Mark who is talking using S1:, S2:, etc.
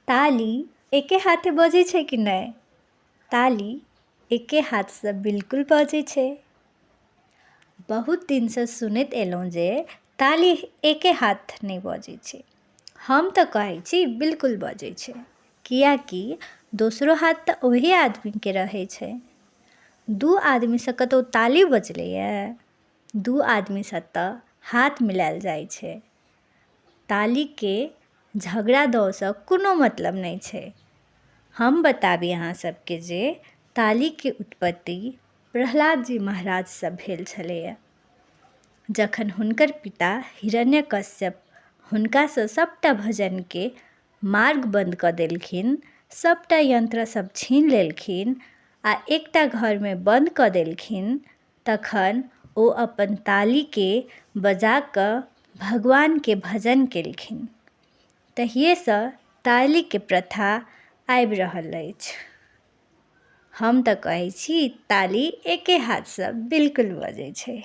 S1: ताली एके हाथे बजै छै कि नहि? ताली एके हाथसँ बिल्कुल बजै छै। बहुत दिनसँ सुनैत एलहुँ जे ताली एके हाथ नहि बजै छै। हम तऽ कहै छी बिल्कुल बजै छै, किएकि दोसरो हाथ तऽ ओही आदमीके रहै छै। दू आदमीसँ कतहु ताली बजलैए? दू आदमीसँ तऽ हाथ मिलायल जाइ छै। तालीके झगड़ा दौसँ कोनो मतलब नहि छै। हम बताबी अहाँ सबके जे तालीके उत्पत्ति प्रहलाद जी महाराजसँ भेल छलैए। जखन हुनकर पिता हिरण्यकश्यप हुनकासँ सभटा भजनके मार्ग बन्द कऽ देलखिन, सभटा यन्त्र सब छीन लेलखिन आ एकटा घरमे बन्द कऽ देलखिन, तखन ओ अपन तालीके बजा कऽ भगवानके भजन केलखिन। तहिएसँ तालीके प्रथा आबि रहल अछि। हम तऽ कहै छी ताली एके हाथसँ बिल्कुल बजै छै।